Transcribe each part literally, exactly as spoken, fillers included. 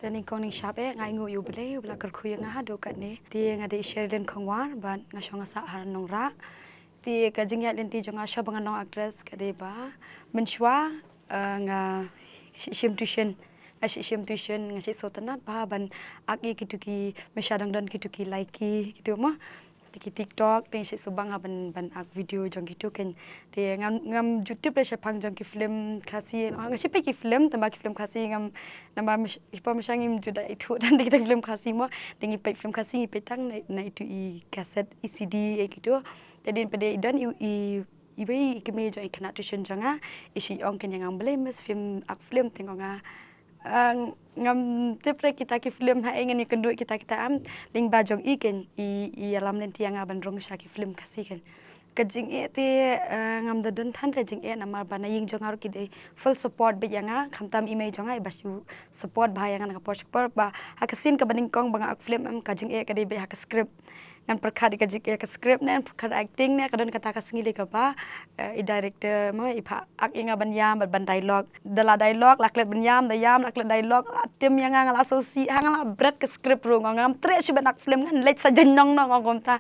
Nyngkong nyngshap eh nga ainguh ïa U Blei uba la kyrkhu ïa nga haduh katne. Te nga dei Sherilyn Khongwar bad nga shong nga sah ha Nongrah. Te ka jingïaid lynti jong nga shuwa ba ngan long actress ka dei ba mynshuwa, eh, nga shim tuition. Nga shim tuition, nga shu sngewtynnat bha ban ak ïa kitu ki, mynshuwa dang don kitu ki lei ki, kitu mo. Te ki TikTok, te nga shu sngewbha nga ban, ban ak video jong kitu kein. Te ngam, ngam ju tip re shaphang jong ki film Khasi. Nga shu peit ki film, tangba ki film Khasi ngam, namar ki por mynshuwa ngim ju da ithuh tang da kita film Khasi mo. Te ngi peit film Khasi ngi peit tang na, na itu i kaset, i CD, ïa kitu. Te hadien pat de i don i, i, iwei i kmie jong i khynnah tuition jong nga, i shu ong kein ïa nga balei mem shu ak film, te nga ong, ah, ngam tip re kita ki film ha ïa ngan ïakynduh kita kita em, lyngba jong i kein i, i ïalam lynti ïa nga ban rung sha ki film Khasi kein. Ka jingeh te, eh, ngam da don than re jingeh namar ba na ïing jong nga ruh ki dei full support beit ïa nga, khamtam i mei jong nga iba shu support bha ïa nga na ka por sha ka por. Ba ha ka sien kaba nyngkong ba nga ak film em, ka jingeh ka dei beit ha ka script. Ngan pyrkhat ïa ka jingeh ka script ne, ngan pyrkhat acting ne, ka don kata ka sngi lei kaba, eh, i director mo i phah ak ïa nga ban ïam bad ban dialogue. Da la dialogue la klet ban ïam, da ïam la klet dialogue, la tim ïa nga, nga la sngewsih, ha nga la bret ka script ruh, nga ong ngam treh shuh ban ak film, ngan leit sa jaiñ nong nong, ong kumta.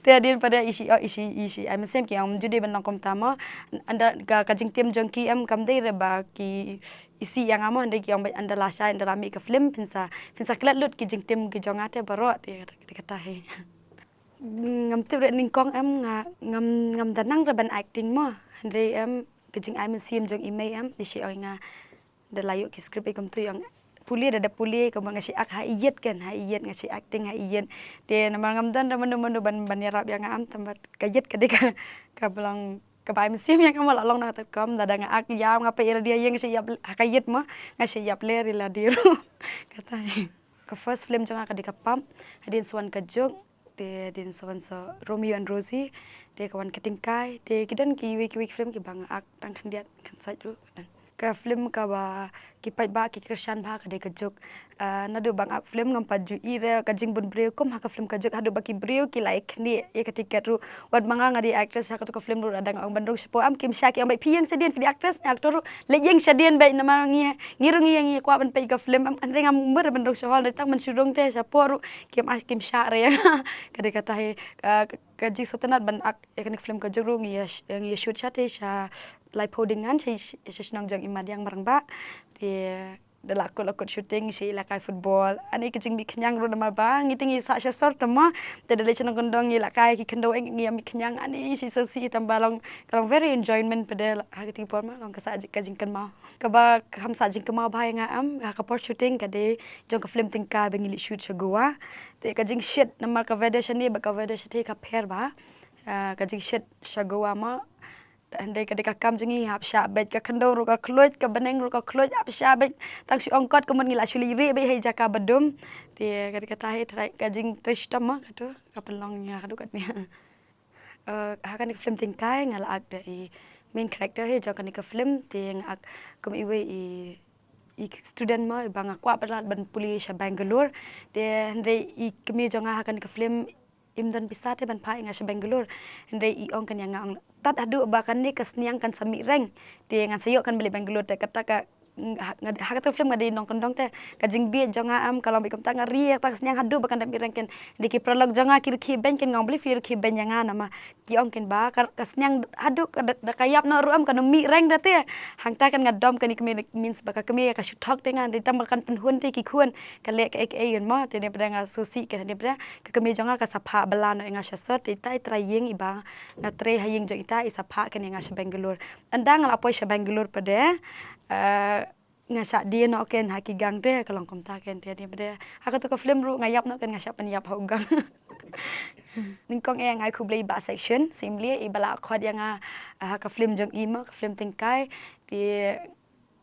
Te hadien pat de i shu, i shu, i shu ai mynsiem ki ong ym ju dei ban long kumta mo. Ynda ka, ka jingtim jong ki em kam dei re ba ki isih ïa nga mo, hynrei ki ong beit ynda la shai, ynda la mih ka film, phin sa, phin sa klet lut ki jingtim ki jong nga te baroh, te kata, kata hi. Ngam tip re nyngkong em, nga, ngam, ngam da nang re ban acting mo, hynrei em, ka jingai mynsiem jong i mei em, i shu ong ïa nga, da la ïoh ki script i kumtu i ong pule, da, da pule, kumba nga shu ak ha ïit kein, ha ïit, nga shu acting ha ïit. Te namar ngam don re mano mano ban, ban ïarap ïa nga em, tangba ka ïit ka dei ka, kaba long kaba ai mynsiem ïa nga mo, la long na kata ka kam, lada nga ak ïam, nga peit ïa lade ha ïing nga shu ïap, ha ka ïit mo, nga shu ïap leh ïa lade ruh. Kata hi. Ka first film jong nga ka dei Ka Pap, hadien sa wan Ka Juk, te hadien sa wan sa Romeo and Rosie, te ka wan Ka Tyngkai, te ki don kiwei kiwei ki film kiba nga ak tang khyndiat khynsoit ruh. Ka film kaba ki paidbah ki kyrshan bha ka dei Ka Juk. Ah, naduh ba nga ak film ngam pat ju i re ka jingbun briew kum ha ka film Ka Juk, haduh ba ki briew ki la ïa khnieh ïa ka tiket ruh. Wat ma nga, nga dei actress ha katu ka film ruh, lada nga ong ban rung shapoh em, kim shah, ki ong beit phi ïeng shadien, phi dei actress ne actor ruh, leit ïeng shadien beit, namar ngi, ngi ruh ngi ïeng, ngi kwah ban peit ka film em, hynrei ngam mut ban rung sha hall, hynrei tang ban shu rung te shapoh ruh kim, kim shah re. Ka dei kata hi, ah, ka, ka jingsngewtynnat ban ak ïa kane ka film Ka Juk ruh ngi ïa, ngi ïa shoot shatei sha laiphew ding ngan sha, sha shnong jong i Madiang Marangbah. Te da la kut, la kut shooting sha ïalehkai football. Ani ka jingmih khñiang ruh namar ba ngi te ngi sah sha sor te mo. Te da leit sha nongkyndong ngi lehkai ki khyndew, ngi ïa mih khñiang, ani shisha shisha, tangba long, ka long very enjoyment pat de ha kata ka por mo, long ka sah ka jingkynmaw. Kaba kham sah jingkynmaw bha ïa nga em ha ka por shooting ka dei jong ka film Tyngkai ba ngi leit shoot sha Goa. Te ka jingshit namar ka weather shane bad ka weather shatei ka pher bha. Ah, ka jingshit sha Goa mo. Hynrei ka dei ka kam jong ngi, hap shah beit, ka khyndew ruh ka khluid, ka bneng ruh ka khluid, hap shah beit. Tang shu ong kot ka mut ngi la shu leit rieh beit ha i jaka ba dum. Te ka dei kata hi, trai, ka jingtrei shitom mo katu ka pynlong ïa nga haduh katne. Eh, ha kane ka film Tyngkai nga la ak da i main character hi jong kane ka film, te nga ak kum iwei i, i student mo iba nga kwah palat ban pule sha Bangalore. Te hynrei i kmie jong nga ha kane ka film im don pisa te ban phah ïa nga sha Bangalore. Hynrei i ong kein ïa nga, ong tad haduh ba kane ka sniang kan sa mih reng, te ngan sa ïoh kan balei Bangalore, te kata ka, ha, ha kata ka film nga dei nongkyndong te ka jingbieit jong nga em ka long beit kumta, nga ri ïa kata ka sniang haduh ba kan da mih reng kein. Dei ki paralok jong nga ki rkhie beiñ kein, nga ong balei phi rkhie beiñ ïa nga, namar ki ong kein ba ka, ka sniang haduh ka da, da ka ïap noh ruh em kan ym mih reng da te. Hangta kein nga dom kein ïa kmie, means ba ka kmie ka shu thok te nga, dei tang ba kan pynhun te ki khun. Ka leh kaei kaei ïa nga mo, te ne pat de nga sngewsih kein, ne pat de ka kmie jong nga ka sa phah bylla noh ïa nga sha sor, te ita i trai ïing iba nga trei ha ïing jong ita i sa phah kein ïa nga sha Bangalore. Ynda nga la poi sha Bangalore pat de, eh, nga shah die noh kein ha ki gang te, ka long kumta kein te, ne pat de ha katu ka film ruh nga ïap noh kein, nga shah pynïap ha u gang. Nyngkong eh nga ai khublei Bah Section Syiemlieh iba la khot ïa nga, eh, ha ka film jong i mo, ka film Tyngkai. Te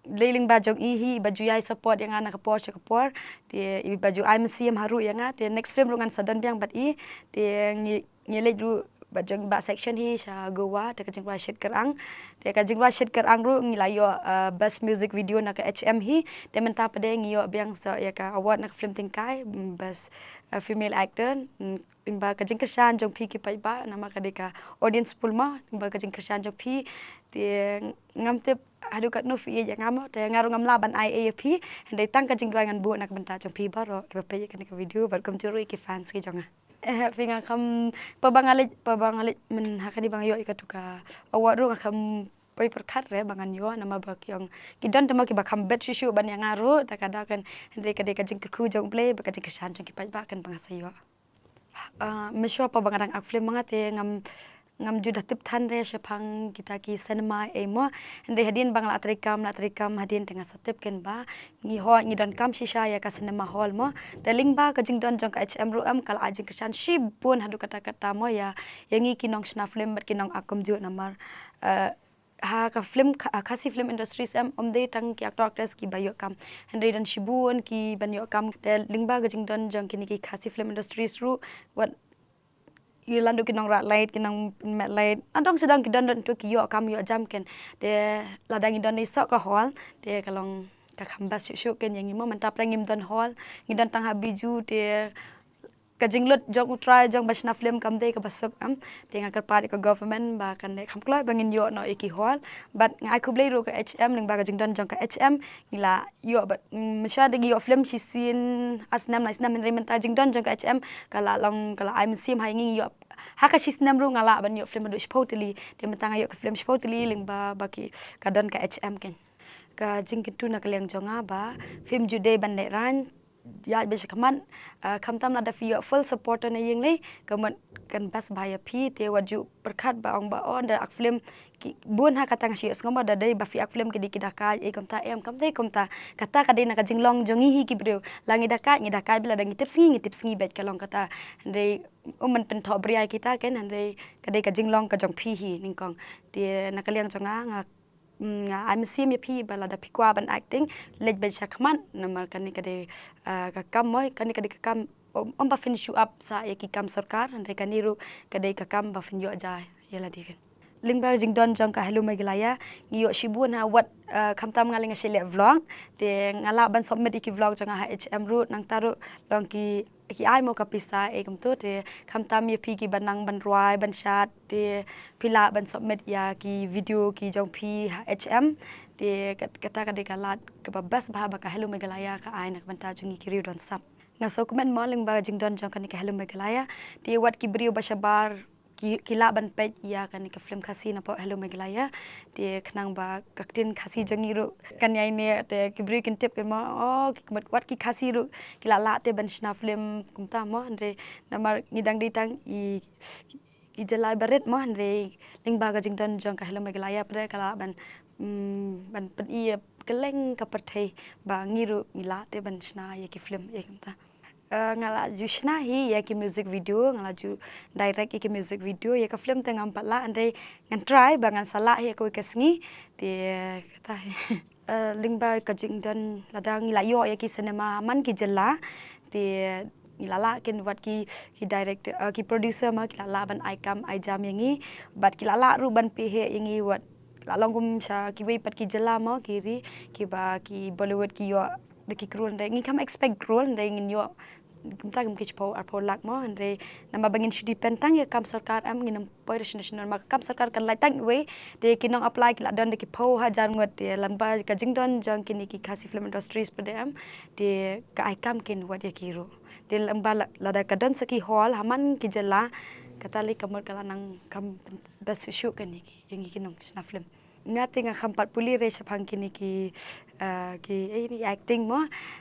lei lyngba jong i hi iba ju ïai support ïa nga na ka por sha ka por. Te iba ju ai mynsiem haduh ïa nga. Te next film ruh ngan sa don biang bad i. Te ngi, ngi leit ruh bad jong Bah Section hi sha Goa, te ka jingrwai Shit Kyrang. Te ka jingrwai Shit Kyrang ruh ngi la ïoh, uh, best music video na ka H M hi. Te mynta pat de ngi ïoh biang sa ïa ka award na ka film Tyngkai, mm, best, uh, female actor. Mm, lyngba ka jingkyrshan jong phi ki paidbah, namar ka dei ka audience poll mo, lyngba ka jingkyrshan jong phi. Te ngam tip haduh katno phi ïeit ïa nga mo, te nga ruh ngam lah ban ai ei ïa phi. Hynrei tang ka jingduwai ngan buh na ka bynta jong phi baroh kiba peit ïa kane ka video bad kumjuh ruh ïa ki fans ki jong nga. Eh, phi nga kham, pa ba nga leit, pa ba nga leit myn ha kane ba nga ïoh ïa katu ka award ruh nga kham poi pyrkhat re ba ngan ïoh, namar ba ki ong ki don tang mo kiba kham bet shuh shuh ban ïa nga ruh, ta ka daw kan. Hynrei ka dei ka jingkyrkhu jong U Blei bad ka jingkyrshan jong ki paidbah kan ba nga sa ïoh. Ah, mynshuwa pa ba nga dang act film ma nga te ngam, ngam ju da tip than re shaphang kita ki cinema ei mo. Hynrei hadien ba nga la treikam, la treikam hadien te nga sa tip kan ba ngi hoi, ngi donkam shisha ïa ka cinema hall mo. Te lyngba ka jingdon jong ka H M ruh em ka la ai jingkyrshan shibun haduh katta katta mo ïa, ïa ngi ki nongshna film bad ki nong act kumjuh namar, eh, ha ka film Kha-, Khasi Film Industries em, ym dei tang ki actor actress kiba ïoh kam. Hynrei don shibun kiban ïoh kam. Te lyngba ka jingdon jong kine ki Khasi Film Industries ruh, wat ïa la naduh ki nongrah light, ki nongmet light, nadong shadong ki don don tu ki ïoh kam ïoh jam kan. Te lada ngi don ïa soh ka hall, te ka long ka kham best shuh shuh kan ïa ngi mo, mynta pyrshah ngim don hall, ngi don tang ha Bijou, te ka jinglut jong U Trai jong ba shna film kam dei kaba suk em. Te nga kyrpad ïa ka government ba kan dei kham kloi ba ngin ïoh noh ïa ki hall. Bad nga ai khublei ruh ka H M lyngba ka jingdon jong ka H M ngi la ïoh bad, mm, mynshuwa da ngi ïoh film shisien ar snem lai snem, hynrei mynta jingdon jong ka H M ka la long, ka la ai mynsiem ha ngi, ngi ïoh ha ka shisnem ruh nga lah ban ïoh film haduh shiphew tylli. Te mynta nga ïoh ka film shiphew tylli lyngba ba ki, ka don ka H M kan. Ka jingkyntu na ka liang jong nga ba phim ju dei ban lehrain, ïaid beit sha khmat, ah, khamtam lada phi ïoh full support na ïing lei, ka mut kan best bha ïa phi. Te wat ju pyrkhat ba ong ba, oh, da act film ki bun ha kata, nga shu ïohsngew ba da dei ba phi act film ki dei ki dakait, eh, kumta em, kam dei kumta. Kata ka dei na ka jinglong jong ngi hi ki briew. La ngi dakait, ngi dakait beit, lada ngi tip sngi, ngi tip sngi beit, ka long kata. Hynrei um ban pynthoh bria ïa kita kan, hynrei ka dei ka jinglong ka jong phi hi nyngkong. Te na ka liang jong nga, nga mm, nga ai mynsiem ïa phi ba lada phi kwah ban acting, leit beit sha khmat, namar kane ka dei, ah, ka kam mo, kane ka dei ka kam, ym, ym ba phin shu ap sa ïa ki kam sorkar, hynrei kane ruh ka dei ka kam ba phin ïoh ja ïa lade kan. Lyngba jingdon jong ka Hello Meghalaya, ngi ïoh shibun ha wat, ah, khamtam nga lei nga shu leh vlog, te nga lah ban submit ïa ki vlog jong nga ha H M ruh, nangta ruh long ki ki ai mo ka pisa, eh, kumto, te khamtam ïa phi kiba nang ban rwai ban shad, te phi lah ban submit ïa ki video ki jong phi ha H M, te kat-, kata ka dei ka lad kaba best bha ba ka Hello Meghalaya ka ai na ka bynta jong ngi ki riew don sap. Nga sngewkmen mo lyngba jingdon jong kane ka Hello Meghalaya, te wat ki briew ba shabar ki, ki lah ban peit ïa kane ka film Khasi napoh Hello Meghalaya. Te khnang ba ka ktien Khasi jong ngi ruh kan ïai neh, te ki briew kin tip kan mo, oh, ki, wat ki Khasi ruh ki lah lah te ban shna film kumta mo, hynrei namar ngi dang dei tang i, i jylla barit mo, hynrei lyngba ka jingdon jong ka Hello Meghalaya pat ka lah ban, mm, ban pyni ïa kylleng ka pyrthei ba ngi ruh ngi lah te ban shna ïa ki film ïa kumta. Eh, nga la ju shna hi ïa ki music video, nga la ju direct ïa ki music video, ïa ka film te ngam pat lah, hynrei ngan try ba ngan sa lah hi ïa kawei ka sngi. Te kata hi. Eh, lyngba ka jingdon lada ngi la ïoh ïa ki cinema man ki jylla, te ngi la lah kin wat ki, ki director, eh, ki producer ma ki la lah ban ai kam ai jam ïa ngi, bad ki la lah ruh ban pynheh ïa ngi wat la long kum sha kiwei pat ki jylla mo, ki ri, kiba ki Bollywood ki ïoh da ki crore, hynrei ngi kam expect crore, hynrei ngin ïoh kumta kum ki shiphew arphew lak mo, hynrei namar ba ngin shu depend tang ïa kam sorkar em, ngin ym poi sha national, namar kam sorkar kan lait tang iwei, te ki nong apply ki la don da ki phew hajar ngut, te lyngba ka jingdon jong kine ki Khasi Film Industries pat em, te ka ai kam kin wat ïa ki ruh. Te lyngba la, lada ka don sa ki hall ha man ki jylla, kata lei ka mut ka la nang kam best shuh shuh kane ki ïa ngi ki nongshna film. Nga te nga kham pat pule re shaphang kine ki, eh, ki, eh, ni acting mo.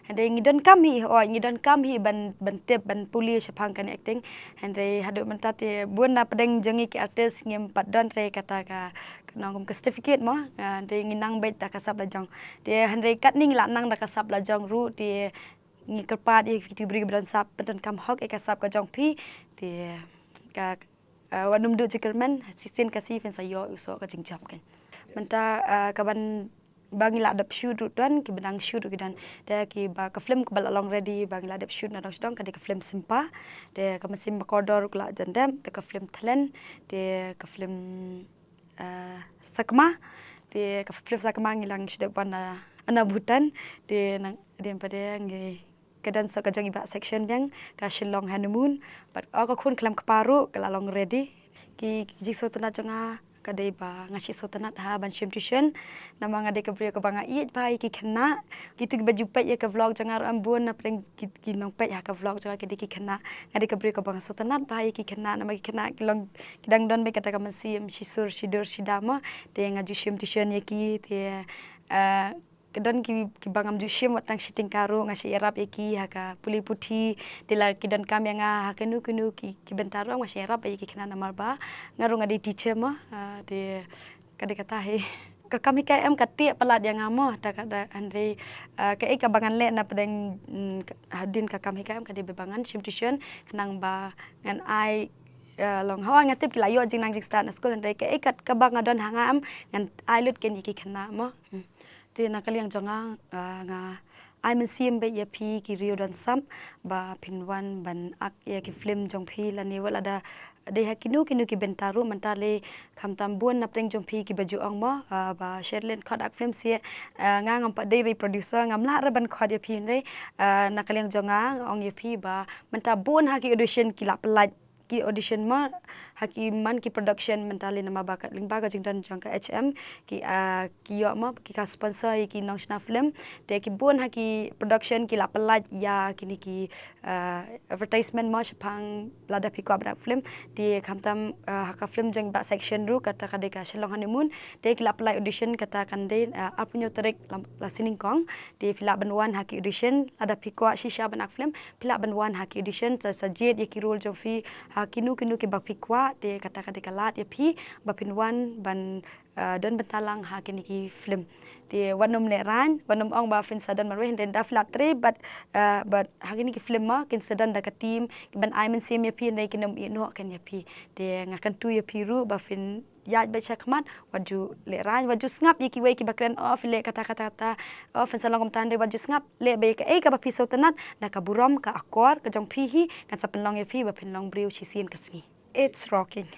Hynrei ngi donkam hi, oh, ngi donkam hi ban, ban tip, ban pule shaphang kane acting. Hynrei haduh mynta te bun na pdeng jong ngi ki artist ngim pat don re kata ka, ka nong kum ka certificate mo. Eh, hynrei ngi nang beit da ka sap la jong. Te hynrei katne ngi la nang da ka sap la jong ruh te ngi kyrpad ïa ki briew ba don sap, pyndonkam hok ïa ka sap ka jong phi. Te ka, eh, wat nym duh jingkyrmen, shisien ka sngi phin sa ïoh u soh ka jingjop kan. Mynta, eh, ka ban ba ngi la dep shoot ruh don, kiba dang shoot ruh ki don. Te kiba ka film kaba la long ready ba ngi la dep shoot nadong sdang ka dei ka film Simpa. Te ka mynsiem ba kordor ka la jan dep, te ka film Thailand, te ka film, eh, Sakma. Te ka film Sakma ngi la ngi shu dep wan na, na Bhutan. Te nang dien pat ngi ka don sa ka jong i bah section biang, ka Shillong Honeymoon. Bad, oh, ka khun khlem kpa ruh ka la long ready. Ki, ki jingsngewtynnat jong nga Ka dei ba nga shu sngewtynnat ha ban shim tuition. Namar nga dei ka briew kaba nga ïeit bha ïa ki khynnah. Kito kiba ju peit ïa ka vlog jong nga ruh em bun na pdeng ki, ki nongpeit ha ka vlog jong nga ki dei ki khynnah. Nga dei ka briew kaba nga sngewtynnat bha ïa ki khynnah namar ki khynnah ki long ki dang don beit kata ka mynsiem shisur shidur shida mo. Te nga ju shim tuition ïa ki te, eh, ka don ki, kiba ngam ju shim wat tang shi tyngka ruh nga shu ïarap ïa ki ha ka pule puthi. Te lada ki donkam ïa nga ha kino kino ki, ki bynta ruh nga shu ïarap ïa ki khynnah namar ba nga ruh nga dei teacher mo. Ah, te ka dei kata hi. Ka kam hikai em ka tieng palat ïa nga mo, te ka dei hynrei, ah, kaei kaba ngan leh na pdeng, mm, ka, hadien ka kam hikai em ka dei ba ngan shim tuition khnang ba ngan ai, ah, long hawa nga tip ki la ïoh jingnang jingstad na skul hynrei kaei ka, kaba nga don ha nga em ngan ai lut kein ïa ki khynnah mo. Hmm. Te na ka liang jong nga, ah, nga ai mynsiem beit ïa phi ki riew don sap ba phin wan ban ak ïa ki film jong phi lane wat lada dei ha kino kino ki bynta ruh mynta lei khamtam bun na pdeng jong phi kiba ju ong mo, ah, ba Sherlyn khot ak film seh, ah, nga ngam pat dei re producer ngam lah re ban khot ïa phi hynrei, ah, na ka liang jong nga ong ïa phi ba mynta bun ha ki audition ki la pynlait ki audition mo, ha ki man ki production mynta lei namar ba ka lyngba ka jingdon jong ka H M ki, ah, ki ïoh mo ki ka sponsor ïa ki nongshna film. Te ki bun ha ki production ki la pynlait ïa kine ki, ah, advertisement mo shaphang lada phi kwah ban ak film. Te khamtam, ah, ha ka film jong Bah Section ruh kata ka dei ka Shillong Honeymoon. Te ki la pynlait audition kata kan dei, ah, arphew tarik la, la sien nyngkong. Te phi lah ban wan ha ki audition lada phi kwah shisha ban ak film. Phi lah ban wan ha ki audition sa, sa jied ïa ki role jong phi ha kino kino kiba phi kwah te kata ka dei ka lad ïa phi ba phin wan ban, ah, don bynta lang ha kine ki film. Te wat nym lehraiñ, wat nym ong ba phin sa don marwei hynrei da phi lah trei bad, ah, bad ha kine ki film mo kin sa don da ka team kiban ai mynsiem ïa phi hynrei kin nym ïeh noh kein ïa phi. Te nga kyntu ïa phi ruh ba phin ïaid beit sha khmat, wat ju lehraiñ, wat ju sngap ïa kiwei kiba kren, oh phi leh kata kata kata, oh phin sa long kumta hynrei wat ju sngap, leh beit ïa kaei kaba phi sngewtynnat, da ka burom ka akor ka jong phi hi, kan sa pynlong ïa phi ba phin long briew shisien ka sngi. It's rocking.